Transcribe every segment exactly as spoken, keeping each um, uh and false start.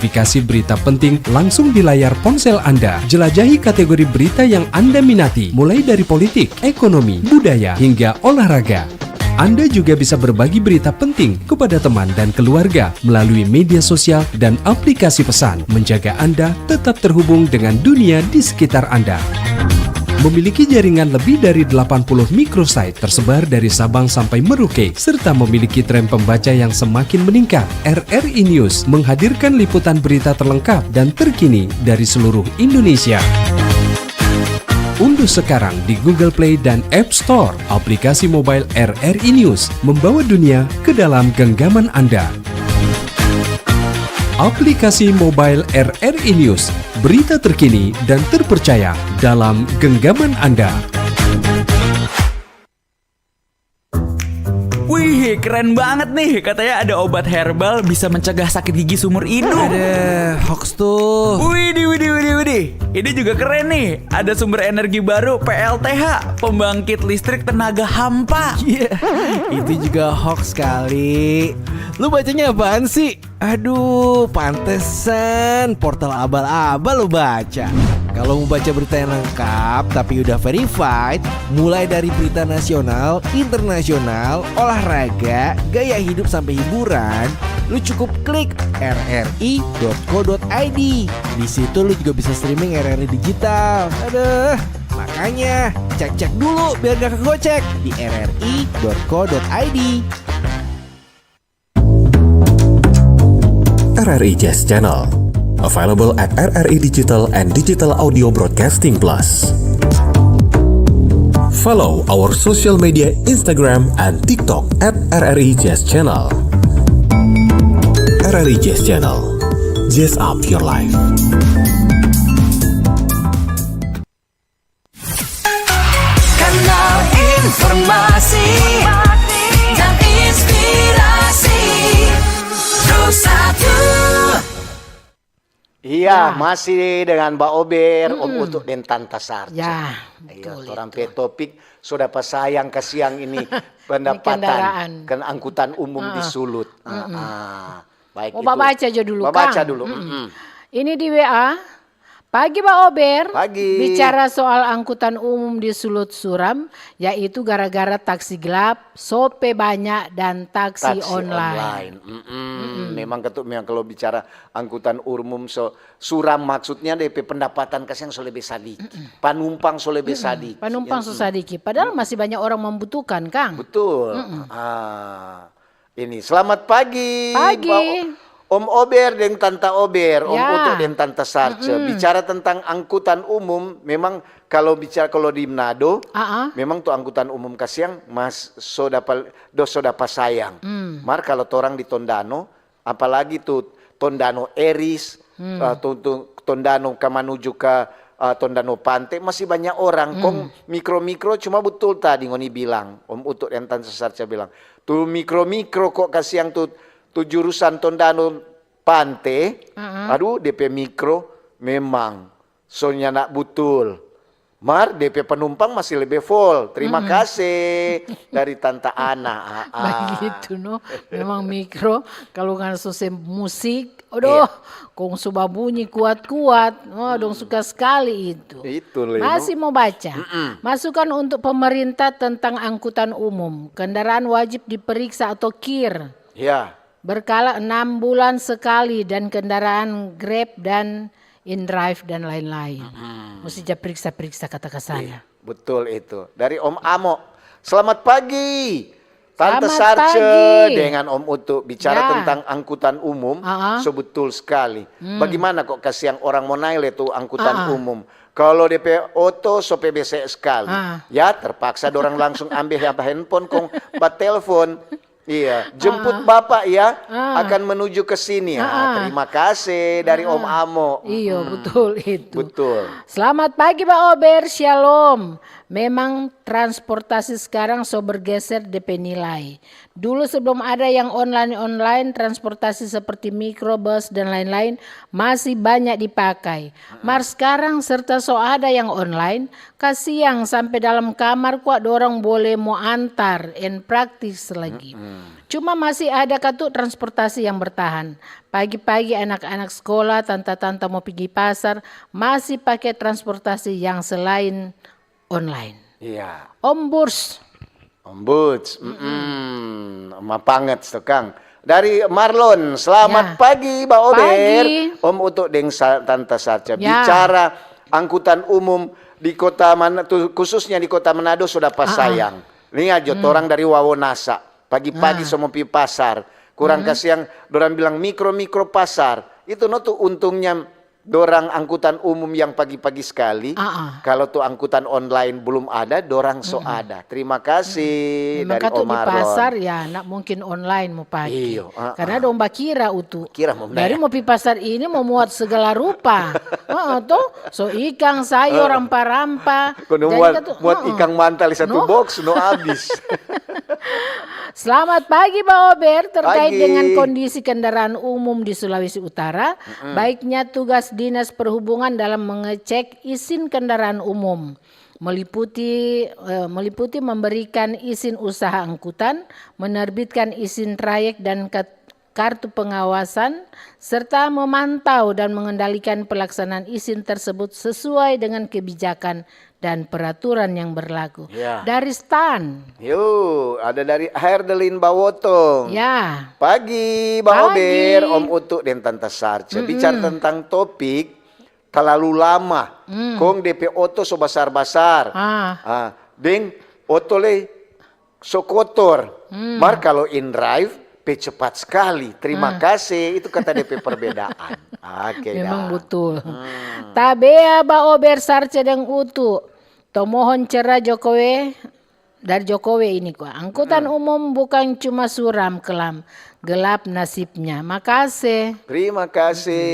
Notifikasi berita penting langsung di layar ponsel Anda. Jelajahi kategori berita yang Anda minati, mulai dari politik, ekonomi, budaya, hingga olahraga. Anda juga bisa berbagi berita penting kepada teman dan keluarga melalui media sosial dan aplikasi pesan, menjaga Anda tetap terhubung dengan dunia di sekitar Anda. Memiliki jaringan lebih dari delapan puluh microsite tersebar dari Sabang sampai Merauke, serta memiliki tren pembaca yang semakin meningkat, R R I News menghadirkan liputan berita terlengkap dan terkini dari seluruh Indonesia. Unduh sekarang di Google Play dan App Store aplikasi mobile R R I News, membawa dunia ke dalam genggaman Anda. Aplikasi mobile R R I News, berita terkini dan terpercaya dalam genggaman Anda. Wih, keren banget nih. Katanya ada obat herbal bisa mencegah sakit gigi seumur hidup. Ada hoax tuh. Widih, widih, widih, widih. Ini juga keren nih. Ada sumber energi baru, P L T H, pembangkit listrik tenaga hampa. Iya, itu juga hoax kali. Lu bacanya apaan sih? Aduh, pantesan portal abal-abal lu baca. Kalau mau baca berita yang lengkap tapi udah verified, mulai dari berita nasional, internasional, olahraga, gaya hidup sampai hiburan, lu cukup klik rri.co.id. Di situ lu juga bisa streaming R R I digital. Aduh, makanya cek-cek dulu biar gak kegocek di rri.co.id. R R I Jazz Channel. Available at R R I Digital and Digital Audio Broadcasting Plus. Follow our social media Instagram and TikTok at R R I Jazz Channel. R R I Jazz Channel. Jazz up your life. Kanal informasi dan inspirasi. Pro satu. Iya, ya. Masih dengan Ba Ober, Om Utuk, dan Tanta Sarce. Ya, betul. Iya, orang pe topik sudah pasayang kasiang ini pendapatan, kan angkutan umum di Sulut. Ah, ah. Baik. Mau baca jo dulu, baca dulu. Ini di W A. Pagi, Ba Ober. Pagi. Bicara soal angkutan umum di Sulut Suram, yaitu gara-gara taksi gelap, sope banyak, dan taksi online. Taksi online. Mm-mm. Memang ketuk, memang kalau bicara angkutan umum so suram, maksudnya depe pendapatan kasiang so lebe sadiki, panumpang so lebe sadiki. Panumpang so sadiki. Padahal masih banyak orang membutuhkan, kang. Betul. Ah. Ini, selamat pagi. Pagi. Om Ober deng Tanta Ober, Om Utuk deng Tanta Sarce. Bicara tentang angkutan umum, memang kalau bicara kalau di Manado, memang tu angkutan umum kasiang mas so dapa, do so dapa sayang. Mar kalau torang di Tondano, apalagi tu Tondano Eris, ah, tu, tu Tondano ka manuju ka, ah, Tondano Pante, masih banya orang. Kong mikro-mikro, cuma butul tadi ngoni bilang, Om Utuk deng Tanta Sarce bilang, tu mikro-mikro kok kasiang tu, tu jurusan Tondano Pante, aduh, depe mikro memang so nyanda butul. Mar, depe penumpang masih lebe fol. Terima kase dari Tanta Ana. Ah, ah. Bagitu, no. Memang mikro, kalu ngana so se musik, aduh, kong so babunyi kuat-kuat. Wah, dong suka skali itu. Itu, le, no. Masih mo baca. Masukan untuk pemerintah tentang angkutan umum. Kendaraan wajib diperiksa atau kir. Ya. Berkala enam bulan sekali dan kendaraan Grab dan InDrive dan lain-lain. Musti ja periksa-periksa kata kasana. Iya, betul itu. Dari Om Amo. Selamat pagi. Tanta Sarce dengan Om Utuk bicara tentang angkutan umum, so betul skali. Bagimana kok kasiang orang mo nae le tu angkutan umum? Kalo depe oto so pe bese skali, ya terpaksa dorang langsung ambe handphone kong batelfon. Iya, jemput Bapak ya, akan menuju ke sini. Ah, terima kasih dari Om Amo. Iyo, betul itu. Betul. Selamat pagi, Ba Ober. Shalom. Memang transportasi sekarang so bergeser de pe nilai. Dulu sebelum ada yang online-online, transportasi seperti mikro, bus, dan lain-lain masih banyak dipakai. Mar sekarang serta so ada yang online, kasiang sampe dalam kamar kwa dorang bole mo antar, and praktis lagi. Cuma masih ada katu transportasi yang bertahan. Pagi-pagi anak-anak sekolah, tanta-tanta mo pigi pasar, masih pake transportasi yang selain online. Iya. Om Burs. Om Buts, mm-mm. Mapanget tu, Kang. Dari Marlon, selamat Ya. pagi, Ba Ober. Pagi. Om Utu deng sa- Tanta Saca. Ya. Bicara angkutan umum di kota mana, tu, khususnya di kota Manado sudah pasayang. Ini aja, torang dari Wawonasa. Pagi-pagi so mo pi pasar. Kurang kasiang, dorang bilang mikro-mikro pasar. Itu no tu untungnya dorang angkutan umum yang pagi-pagi sekali. Ah, ah. Kalau tu angkutan online belum ada, dorang so ada. Terima kasih Memang dari katu di Om Marlon. Pasar ya, nak mungkin online mo pake. Iyo, ah, Karena dong bakira Utu. Kira mo Dari mo pi pasar ini mo muat segala rupa. Heeh, to? So ikang, sayor, rampa-rampa. Kono Jadi muat, katu, muat heeh. Ikang mantal di satu No? box, no abis. Selamat pagi, Ba Ober. Terkait Pagi. Dengan kondisi kendaraan umum di Sulawesi Utara, baiknya tugas Dinas Perhubungan dalam mengecek izin kendaraan umum, meliputi eh, meliputi memberikan izin usaha angkutan, menerbitkan izin trayek dan kat- kartu pengawasan, serta memantau dan mengendalikan pelaksanaan izin tersebut sesuai dengan kebijakan dan peraturan yang berlaku. Ya. Dari Stan. Yo, ada dari Herdelin Bawotong. Ya. Pagi, Ba Pagi. Ober, Om Utu, deng Tanta Sarce. Bicara tentang topik, talalu lama. Kong de pe oto so basar-basar. Ah. Ah, deng oto lei so kotor. Mar kalau in drive, pe cepat sekali. Terima kasih. Itu kata de pe perbedaan. Oke Memang dah. Betul. Tabea, Ba Ober, Sarce deng Utu. Tomohon cera Jokowi, dari Jokowi ini kwa. Angkutan umum bukan cuma suram kelam, gelap nasibnya. Makase. Terima kasih.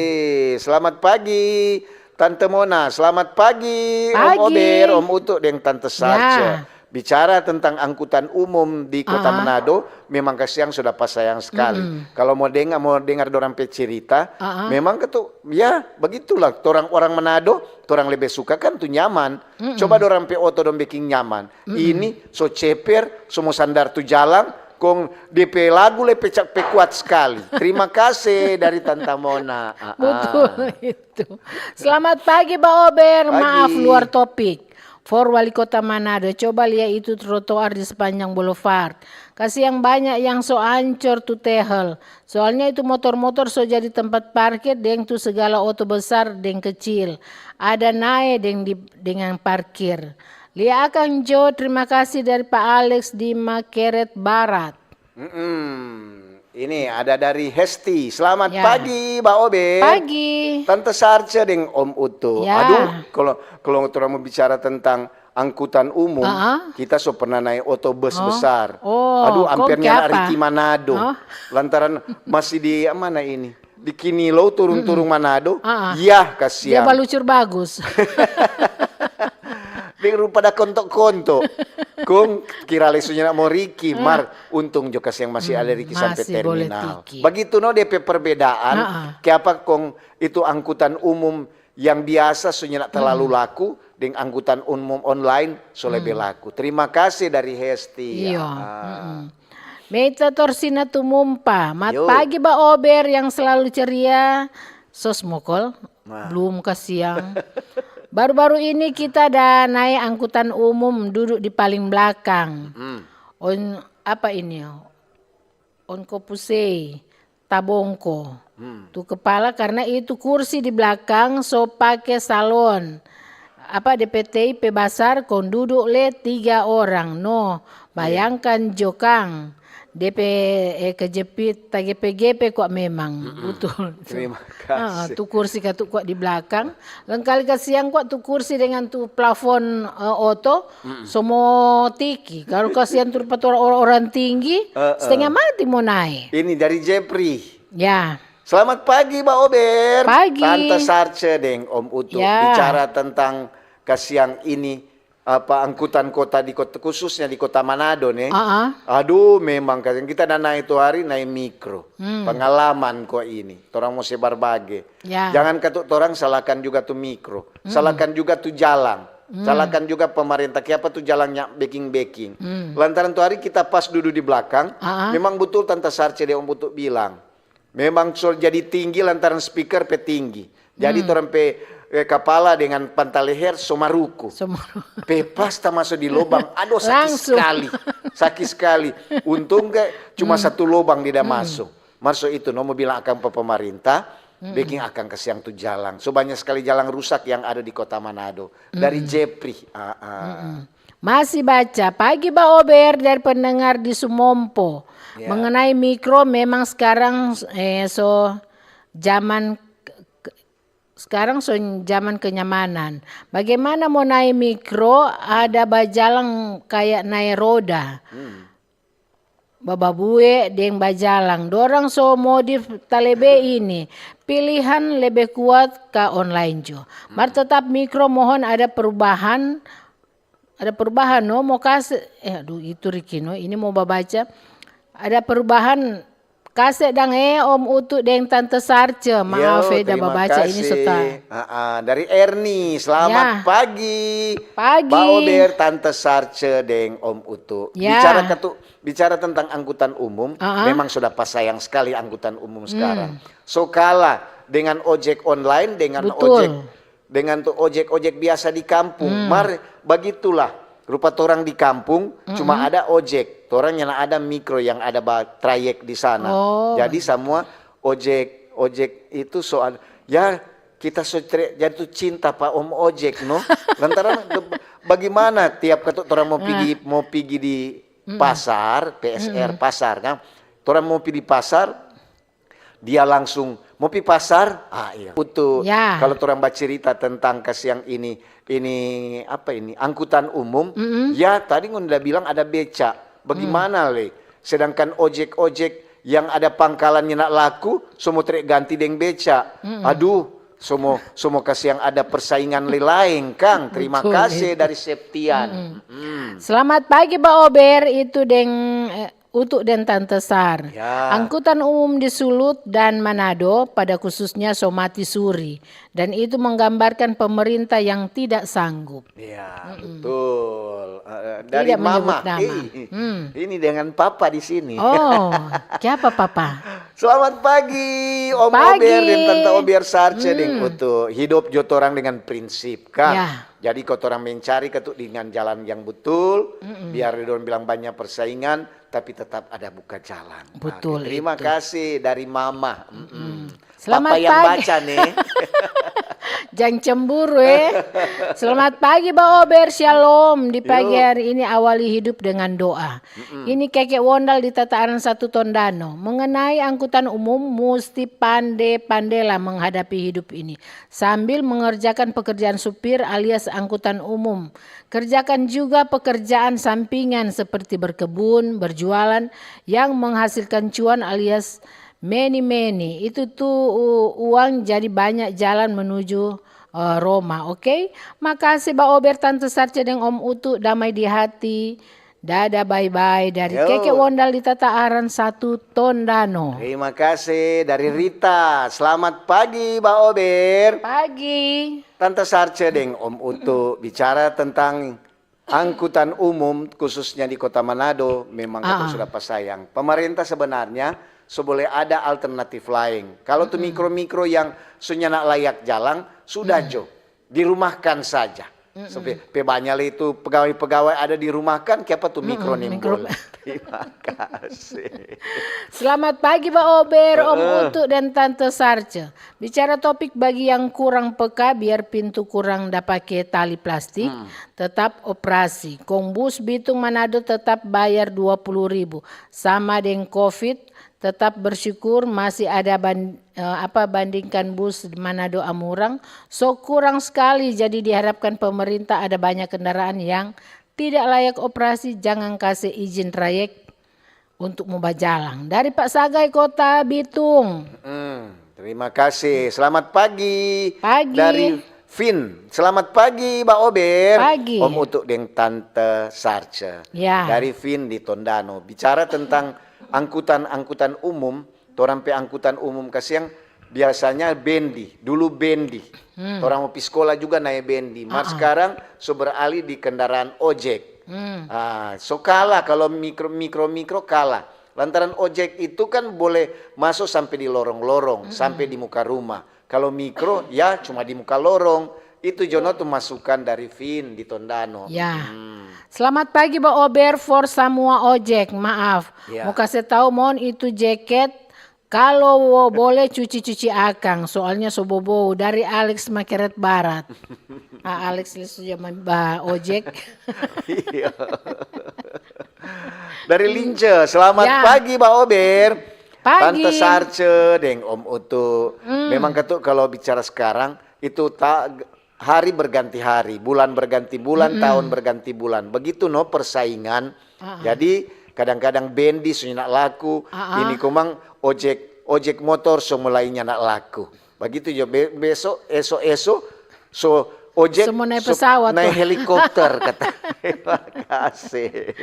Selamat pagi, Tante Mona. Selamat pagi, Om Pagi. Ober, Om Utu, deng Tante Sarce. Ya. Bicara tentang angkutan umum di Kota Ah. Manado, memang kasiang sudah pasayang sekali. Kalau mau dengar, mau dengar dorang pe cerita, Ah. memang ketu, ya begitulah. Torang orang Manado, torang lebe suka kan tu nyaman. Coba dorang pe oto dong biking nyaman. Ini so ceper, so mo sandar tu jalang, kong de pe lagu lebe pe kuat sekali. Terima kasih dari Tanta Mona. Ah, ah. Betul itu. Selamat pagi, Ba Ober. Pagi. Maaf, luar topik. For Wali Kota Manado, coba lia itu trotoar di sepanjang boulevard. Kasiang banyak yang so ancor tu tehel. Soalnya itu motor-motor so jadi tempat parkir deng tu segala oto besar deng kecil. Ada nae deng di, dengan parkir. Lia akang jo, terima kasih dari Pa Alex di Makeret Barat. Mm-mm. Ini ada dari Hesti. Selamat Ya. pagi, Ba Obe. Pagi. Tante Sarce deng Om Utu. Ya. Aduh, kalau kalau torang mo bicara tentang angkutan umum, Ah. kita so pernah naik oto bus Oh. besar. Oh, Aduh, kong hampir nyanda kiapa? Riki Manado. Oh. Lantaran masih di mana ini? Di Kinilo turung-turung Manado. Ah. Yah, Dia kasiang. balucur bagus. Deng rupa da konto-konto. Kong kira lei so nyanda mo Riki, mar untung jo kasiang masih ada Riki sampe Masih boleh terminal. tiki. Bagitu no de pe perbedaan, Ah, ah. kiapa kong itu angkutan umum yang biasa so nyanda terlalu laku, deng angkutan umum online so lebe laku. Terima kasih dari Hesti. Iyo. Ah. Mm-mm. Meita Torsina Tumumpa, mat Yo. pagi Ba Ober yang selalu ceria. Sos mokol, Nah. belum kasiang. Baru-baru ini kita ada naik angkutan umum, duduk di paling belakang. Hmm. On apa ini? On kopusei, tabongko. Hmm. Tu kepala karena itu kursi di belakang so pake salon. Apa de pe tei pe basar kong duduk le tiga orang. No, bayangkan jo kang. De pe, eh, kejepit, tagepe-gepe kwa memang. Betul. Terima Ah, kasih. tu kursi katu kwa di belakang. Lengkali kasiang kwa tu kursi dengan tu plafon, eh, oto, so mo tiki. Kalau kasiang tu rupa tu orang, orang tinggi, Eh, eh. setengah mati mo naik. Ini dari Jepri. Ya. Selamat pagi, Ba Ober. Pagi. Tante Sarce deng Om Utu. Ya. Bicara tentang kasiang ini, apa, angkutan kota di kota, khususnya di kota Manado ne. Ah, ah. Aduh, memang kan kita da nae tu hari nae mikro. Hmm. Pengalaman ko ini, torang mo sebar bage. Ya. Jangan katu torang salahkan juga tu mikro, hmm, salahkan juga tu jalang, hmm, salahkan juga pemerintah. Kiapa tu jalangnya beking-beking? Hmm. Lantaran tu hari kita pas dudu di blakang, ah, ah, memang butul Tanta Sarce deng Om Utu bilang. Memang so jadi tinggi lantaran speaker pe tinggi. Jadi, hmm, torang pe, eh, kapala dengan panta leher so maruku. So maruku. Pe pas tamaso di lobang, aduh, saki skali. Saki skali. Untung ke cuma, hmm, satu lobang di da maso. Mar so itu, no mo bilang akang pa pemerintah, hmm, beking akang kasiang tu jalang. So banya skali jalang rusak yang ada di kota Manado. Dari, hmm, Jepri. Ah, ah. Hmm. Masih baca, pagi Ba Ober dari pendengar di Sumompo. Ya. Mengenai mikro, memang sekarang, eh, so zaman ke-, ke-, sekarang so zaman kenyamanan. Bagaimana mo nae mikro, ada bajalang kayak nae roda. Hmm. Bababue deng bajalang. Dorang so modif talebe ini. Pilihan lebe kuat ka online jo. Mar, hmm, tetap mikro mohon ada perubahan. Ada perubahan no, mo kase, eh, aduh, itu Riki no, ini mo babaca. Ada perubahan, kase dang, eh, Om Utu deng Tante Sarce. Maaf, yo, eh, da terima babaca ini kasih. Sota. Ah, ah, dari Erni, selamat, ya, pagi. Pagi. Ba Ober, Tante Sarce deng Om Utu. Ya. Bicara katu, bicara tentang angkutan umum, ah, ah, memang sudah pasayang skali angkutan umum, hmm, sekarang. So kala dengan ojek online, dengan, betul, ojek dengan tu ojek-ojek biasa di kampung. Hmm. Mar bagitulah rupa torang di kampung, mm-mm, cuma ada ojek. Torang nyanda ada mikro yang ada ba trayek di sana. Oh. Jadi samua ojek, ojek itu so ada. Ya, kita so tre-, jatuh cinta pa om ojek, no. Lantaran bagimana tiap katu torang mo pigi, mo pigi di pasar, P S R, mm-mm, pasar, kan? Torang mo pi di pasar, dia langsung, "Mo pi pasar?" Ah, iya. Utu, ya, kalo torang bacirita tentang kasiang ini, ini, apa ini, angkutan umum, mm-mm, ya, tadi ngoni da bilang ada beca. Bagimana, mm, le? Sedangkan ojek-ojek yang ada pangkalan nyanda laku, so mo trek ganti deng beca. Mm-mm. Aduh, so mo, so mo kasiang ada persaingan le laeng, kang. Terima kasih dari Septian. Betul, ya. Mm-mm. Selamat pagi, Ba Ober, itu deng, eh, Utu deng Tante Sar. Ya. Angkutan umum di Sulut dan Manado pada khususnya so mati suri, dan itu menggambarkan pemerintah yang tidak sanggup. Ya, mm-mm, betul. Eh, eh, dari tidak menyebut mama. Nama. Eh, hmm, ini dengan papa di sini. Oh, siapa papa? Selamat pagi, Om Ober dan Tante Ober Sarce deng Utu. Hidup jo torang dengan prinsip, kan? Ya. Jadi, kalo torang mencari katu dengan jalan yang betul, mm-mm, biar dong bilang banyak persaingan, tapi tetap ada buka jalan. Betul. Oke, terima kasih dari Mama. Mm-mm. Selamat pagi. Papa yang baca nih. Jang cemburu, eh. Selamat pagi, Ba Ober. Shalom. Di pagi hari ini awali hidup dengan doa. Mm-mm. Ini Keke Wondal di Tataran Satu Tondano. Mengenai angkutan umum, musti pande-pandela menghadapi hidup ini. Sambil mengerjakan pekerjaan supir alias angkutan umum. Kerjakan juga pekerjaan sampingan seperti berkebun, berjualan yang menghasilkan cuan alias meni-meni. Itu tu u-, uang jadi banyak jalan menuju, eh, Roma, oke? Makase Ba Ober, Tante Sarce deng Om Utu, damai di hati. Dada, bye-bye. Dari Keke Wondal di Tataran Satu Tondano. Terima kasih dari Rita. Selamat pagi, Ba Ober. Pagi. Tante Sarce deng Om Utu bicara tentang angkutan umum, khususnya di Kota Manado, memang katu sudah pasayang. Pemerintah sebenarnya so boleh ada alternatif laeng. Kalau tu mikro-mikro yang so nyanda layak jalang, sudah jo, dirumahkan saja. Sampe pe banya le itu pegawai-pegawai ada dirumahkan, kiapa tu mikro nimbul? Terima kasih. Selamat pagi, Ba Ober, Om Utu, dan Tante Sarce. Bicara topik bagi yang kurang peka, biar pintu kurang da pake tali plastik, tetap operasi. Kong bus Bitung Manado tetap bayar dua puluh ribu. Sama deng covid, tetap bersyukur masih ada ban-, eh, apa, bandingkan bus Manado Amurang, so kurang skali. Jadi diharapkan pemerintah ada banyak kendaraan yang tidak layak operasi, jangan kase izin trayek untuk mo bajalang. Dari Pak Sagai, Kota Bitung. Mm, terima kasih. Selamat pagi. Pagi. Dari Vin, selamat pagi, Ba Ober. Pagi. Om Utu deng Tante Sarce. Ya. Dari Vin di Tondano. Bicara tentang angkutan-angkutan umum, torang pe angkutan umum kasiang biasanya bendi, dulu bendi. Torang mo pi skola juga nae bendi. Mar Ah, ah. Sekarang so beralih di kendaraan ojek. Hmm. Ah, so kalah kalau mikro, mikro, mikro kalah. Lantaran ojek itu kan boleh maso sampe di lorong-lorong, sampe di muka rumah. Kalau mikro, ya cuma di muka lorong. Itu jo no tu masukan dari Vin di Tondano. Ya. Hmm. Selamat pagi, Ba Ober, for samua ojek. Maaf. Ya. Mo kase tau mon itu jaket. Kalau wo boleh cuci-cuci akang, soalnya so bobou. Dari Alex Makeret Barat. Ah, Alex le sudah main ba ojek. Iya. Dari Lince, selamat Ya. pagi, Ba Ober. Pagi. Tante Sarce deng Om Utu. Memang katu kalau bicara sekarang, itu ta-, hari berganti hari, bulan berganti bulan, tahun berganti bulan. Begitu no persaingan. Jadi kadang-kadang bendi so nyanda laku, Ah, ah. ini komang ojek, ojek motor so mulai nyanda laku. Bagitu jo be-, beso, eso-eso, so ojek, Semua naik so pesawat naik tuh. Helikopter, kata. Terima kasih.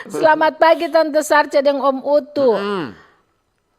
Selamat pagi, Tante Sarce deng Om Utu.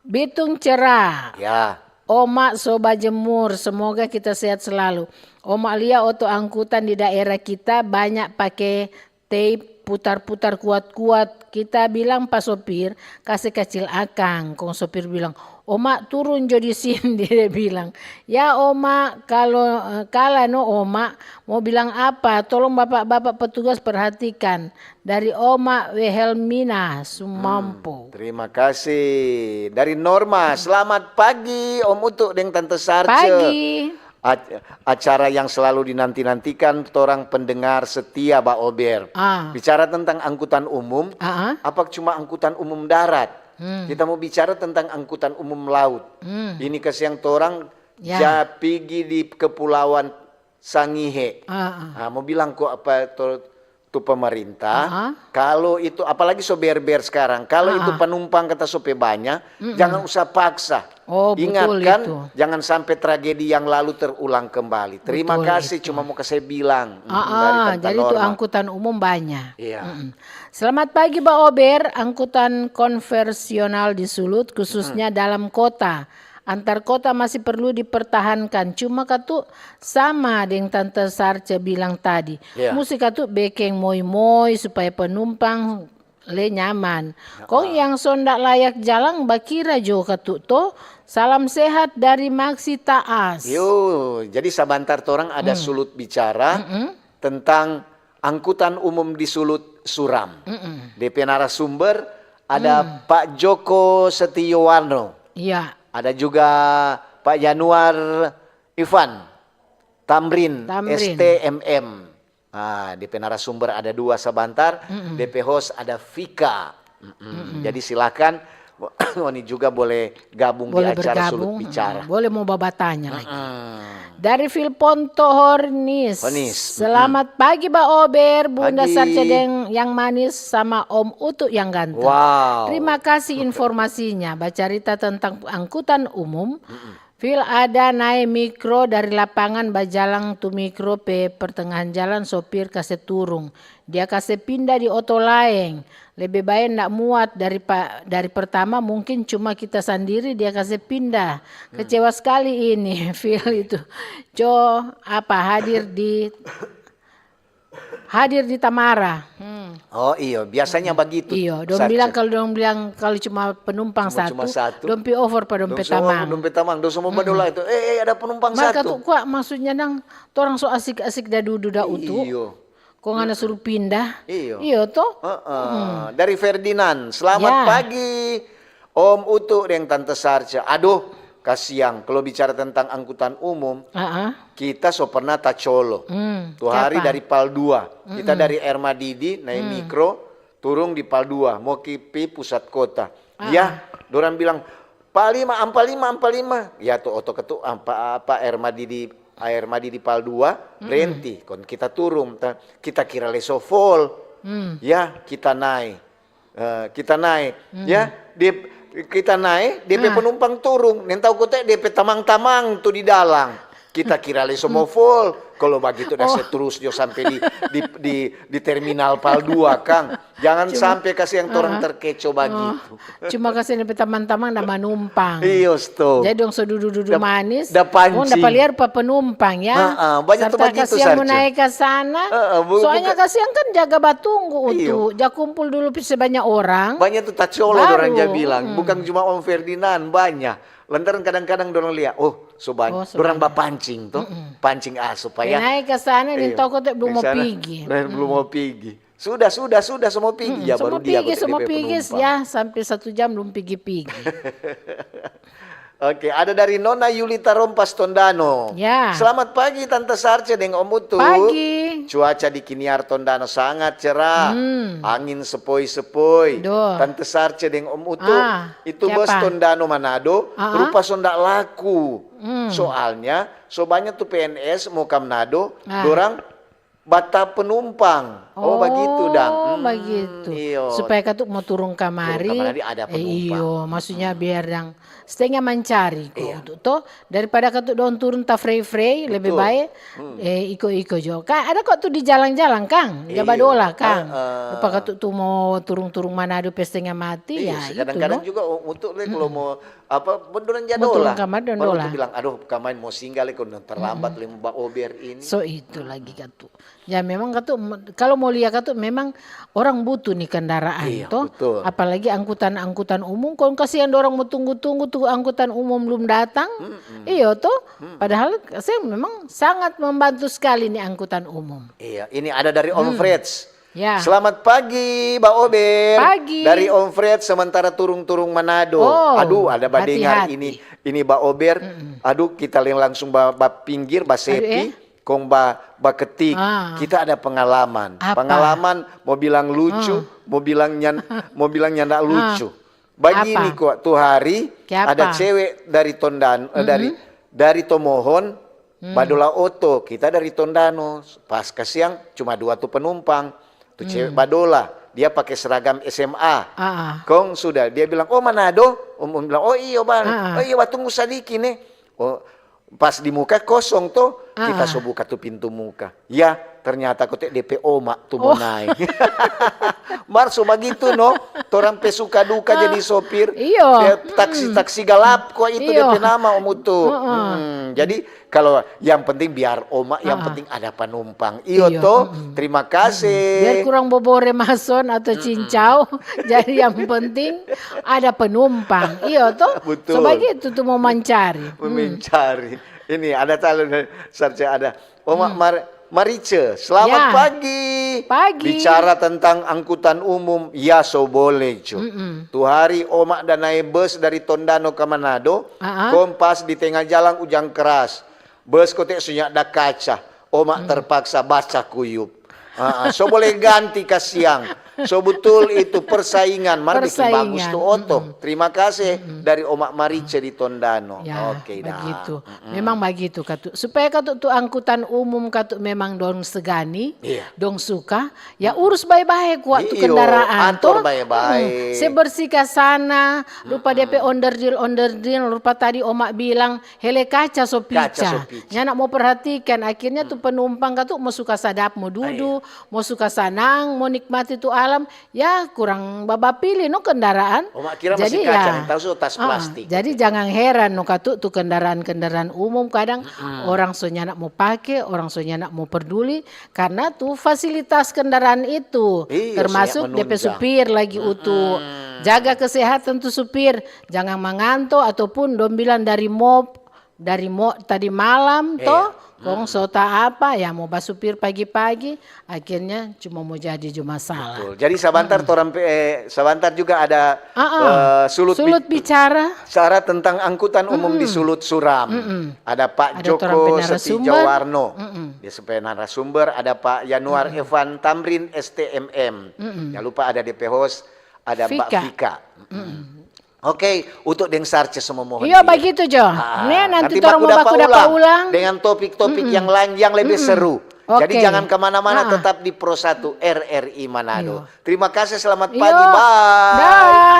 Bitung cerah. Ya. Oma so bajemur, semoga kita sehat selalu. Oma lia oto angkutan di daerah kita banyak pake teip putar-putar kuat-kuat. Kita bilang pa sopir, kase kacil akang. Kong sopir bilang, "Oma, turun jo di sini," dia bilang. "Ya, Oma, kalo, eh, kala no, Oma, mo bilang apa? Tolong bapak-bapak petugas perhatikan." Dari Oma Wehelmina Sumampo. Terima kasih. Dari Norma, selamat pagi Om Utu deng Tante Sarce. Pagi. Ac-, acara yang selalu dinanti-nantikan torang pendengar setia Ba Ober. Ah. Bicara tentang angkutan umum, Ah, ah. apa cuma angkutan umum darat? Hmm. Kita mau bicara tentang angkutan umum laut. Hmm. Ini kasiang torang Ya. ja pigi di kepulauan Sangihe. Ah, ah. Ah, mau bilang ko apa to, tu pemerintah, Ah, ah. kalau itu, apalagi so berber sekarang, kalau Ah, itu ah. penumpang kata so pe banya, Mm-mm. jangan usah paksa. Oh, betul Ingatkan, itu. Jangan sampai tragedi yang lalu terulang kembali. Terima Betul kasih, itu. Cuma mau kasih bilang. Mm, Ah, dari ah, Tante jadi itu Norma. Angkutan umum banya. Iya. Mm-mm. Selamat pagi, Ba Ober. Angkutan konvensional di Sulut, khususnya dalam kota. Antar kota masih perlu dipertahankan. Cuma katu sama deng Tante Sarce bilang tadi. Iya. Musti katu bekeng moi-moi supaya penumpang le nyaman. Kong yang so nda layak jalang bakira jo katu to. Salam sehat dari Maxi Taas. Yo, jadi sabantar torang ada Hmm. Sulut bicara Mm-mm. tentang angkutan umum di Sulut suram. Mm-mm. De pe narasumber ada Hmm. Pak Joko Setiowarno. Iya. Ada juga Pak Januar Ivan Tamrin, Tamrin. S T M M. Ah, de pe narasumber ada dua sabantar, Mm-mm. de pe host ada Vika. Mm-mm. Jadi silakan, ngoni juga boleh gabung Boleh di acara bergabung, Sulut Bicara. mm, boleh mau babatanya lagi. Mm. Dari Vilponto Hornis. Hornis, Selamat pagi, Ba Ober, Bunda Pagi. Sarce deng yang manis sama Om Utu yang ganteng. Wow. Terima kasih informasinya. Bacarita tentang angkutan umum. Vil ada nae mikro dari lapangan bajalang tu mikro pe pertengahan jalan, sopir kase turung. Dia kase pinda di oto laeng. Lebe bae nda muat dari pa-, dari pertama, mungkin cuma kita sandiri dia kase pinda. Kecewa skali ini, Vil itu. Jo, apa, hadir di, hadir di Tamara. Hmm. Oh iyo, biasanya bagitu. Iyo, dong Sarce. Bilang kalau dong bilang kalau cuma penumpang Cuma, satu, cuma satu. Dong pi over pa dong Dong pe semua, tamang. dong pe tamang, dong semua badola itu. Eh, eh, ada penumpang Mar katu satu. Kwa, maksudnya nang torang so asik-asik da dudu da utu. Iyo. Kong ngana suruh pindah. Iyo. Iyo to? Heeh. Dari Ferdinand, selamat Ya. pagi Om Utu deng Tante Sarce. Aduh, kasiang. Kalau bicara tentang angkutan umum, Ah, ah. kita so pernah tacolo. Hmm, Tu hari kiapa? Dari Pal dua. Kita dari Air Madidi naik mikro, turung di Pal dua, mo ki pi pusat kota. Ah, Ya, dorang bilang, "Pal lima, Ampal lima, Ampal lima." Ya, tu oto ketu, ampa, apa, Air Madidi, Air Madidi Pal dua, brenti. Kon kita turung, ta-, kita kira leso vol. Hmm. Ya, kita nae. Eh, kita nae. Ya, dia, kita nae, de pe Ah. penumpang turung. Nentau kote, de pe tamang-tamang tu di dalang. Kita kira lei so mo full. Kalau bagitu dah seterus jo sampe di, di, di, di terminal pal dua, kang. Jangan sampe kasiang torang terkecoh bagitu. Cuma kasiang depe tamang-tamang da manumpang. Iyo, sto. Jadi dong so dudu-dudu manis. Da pancing. Kong dapa liar pa penumpang, ya. Heeh, banyak tu bagitu, Sarce. Serta kasiang mo nae ka sana. Heeh, bu-, soalnya buka-, kasiang kan jaga batunggu untuk ja kumpul dulu pi sebanyak orang. Banyak tu tacolo, dorang ja bilang. Bukan cuma Om Ferdinand, banyak. Lantaran kadang-kadang dorang lia, oh, so banyak. Oh, so banyak. Dorang bapancing to, pancing asu supaya nae ka sana, deng toko te blum mo pigi. Nah, blum mo pigi. Sudah, sudah, sudah, so mo pigi. Ya, so baru mo dia pigi, so mo pigi, ya, sampe satu jam blum pigi-pigi. Oke, ada dari Nona Yulita Rompas Tondano. Ya. Selamat pagi, Tante Sarce deng Om Utu. Pagi. Cuaca di Kiniar Tondano sangat cerah. Angin sepoi-sepoi. Tante Sarce deng Om Utu. Itu bos Tondano Manado, rupa so nda laku. Soalnya, so banya tu P N S mo ka Manado, dorang bata penumpang. Oh, bagitu, dang. Hmm, bagitu. Iyo. Supaya katu mo turung kamari. Turung kamari ada penumpang. Iyo, maksudnya biar dang stenga mancari ko tu, to. Daripada katu dong turung ta frei-frei, lebe bae, eh, iko-iko jo. Ka, ada ko tu di jalang-jalang, kang. Ja badola, kang. Rupa katu tu mo turung-turung Manado pe stenga mati, ya itu, no. Kadang-kadang juga untuk le, kalau mo apa, mo dorang ja dola. Mo turung kamari, dorang dola. Baru tu bilang, "Aduh, kamari mo singgah le, kong terlambat le mo baober ini." So itu lagi katu. Ya, memang katu, kalau mo lia katu, memang orang butuh ni kendaraan, to. Apalagi angkutan-angkutan umum, kong kasiang dorang mo tunggu-tunggu tu angkutan umum blum datang. Iyo, to. Padahal saya memang sangat membantu sekali ni angkutan umum. Iya, ini ada dari Om Freds. Ya. Selamat pagi, Ba Ober. Pagi. Dari Om Fred, sementara turung-turung Manado. Oh, aduh, ada badengar hati-hati. Ini, ini Ba Ober. Aduh, kita leng langsung ba, ba pinggir, ba sepi, kong ba, ba ketik. Kita ada pengalaman. Apa? Pengalaman, mo bilang lucu, mo bilang nyan-, mo bilang nyanda lucu. Bagini kwa, tu hari ada cewe dari Tondan-, eh, dari, dari Tomohon, badola oto, kita dari Tondano, pas kasiang cuma dua tu penumpang. Tu cewe badola, dia pake seragam S M A. Kong sudah, dia bilang, "Oh, Manado?" Om, om bilang, "Oh, iyo, Bang. Oh, iyo, batunggu sadiki, ne." Oh, pas di muka kosong to, kita so buka tu pintu muka. Ya, ternyata kote depe oma tu mo nae. Mar so bagitu, no, torang pe suka duka jadi sopir. Iyo. Ya, taksi, taksi galap kwa itu depe nama, Om Utu. Jadi, kalo yang penting biar oma, yang penting ada penumpang. Iyo to, terima kasih. Biar kurang bobore mason atau cincau, jadi yang penting ada penumpang. Iyo to. Betul. So bagitu tu mo mancari. Mo mancari. Ini ada calon, Sarce ada. Oma Mar-, Marice, selamat pagi. Pagi. Bicara tentang angkutan umum, ya so boleh, cu. Tu hari oma da nae bus dari Tondano ka Manado, kong pas di tenga jalang ujang keras. Bus kote so nyanda kaca, oma terpaksa baca kuyup. Ah, so boleh ganti kasiang. So butul itu persaingan, mar bikin bagus tu oto. Terima kasih dari Oma Marice di Tondano. Ya, oke dah. Bagitu. Memang bagitu, katu. Supaya katu tu angkutan umum katu memang dong segani, dong suka, ya urus bae-bae kwa tu kendaraan, atur bae-bae. Se bersih ka sana, rupa depe onderdil-onderdil, rupa tadi oma bilang, hele kaca so pica. Nyanda mo perhatikan, akhirnya tu penumpang katu mo suka sadap mo dudu, mo suka sanang, mo nikmati tu alam, ya kurang babapili no kendaraan. Oma kira masih kaca, tahu so tas plastik. Jadi jangan heran no katu tu kendaraan-kendaraan umum kadang orang so nyanda mo pake, orang so nyanda mo perduli karena tu fasilitas kendaraan itu, termasuk depe supir lagi utu. Jaga kesehatan tu supir, jangan manganto ataupun dong bilang dari mop, dari mo tadi malam to, kong so ta apa, ya mo basupir pagi-pagi, akhirnya cuma mo jadi jo masalah. Betul. Jadi sabantar torang pe, eh, sabantar juga ada, eh, sulut bi-, bicara tentang angkutan umum di Sulut Suram. Ada Pak Joko Setijawarno. Dia sebagai narasumber, ada Pak Yanuar Evan Tamrin S T M M. Jangan lupa ada depe host, ada Mbak Fika. Oke, untuk deng Sarce semua mohon. Iyo, bagitu jo. Ah, nanti torang mo baku dapa ulang dengan topik-topik yang lain yang lebih seru. Jadi jangan kemana-mana, tetap di Pro satu R R I Manado. Terima kasih, selamat pagi, bye. Dah.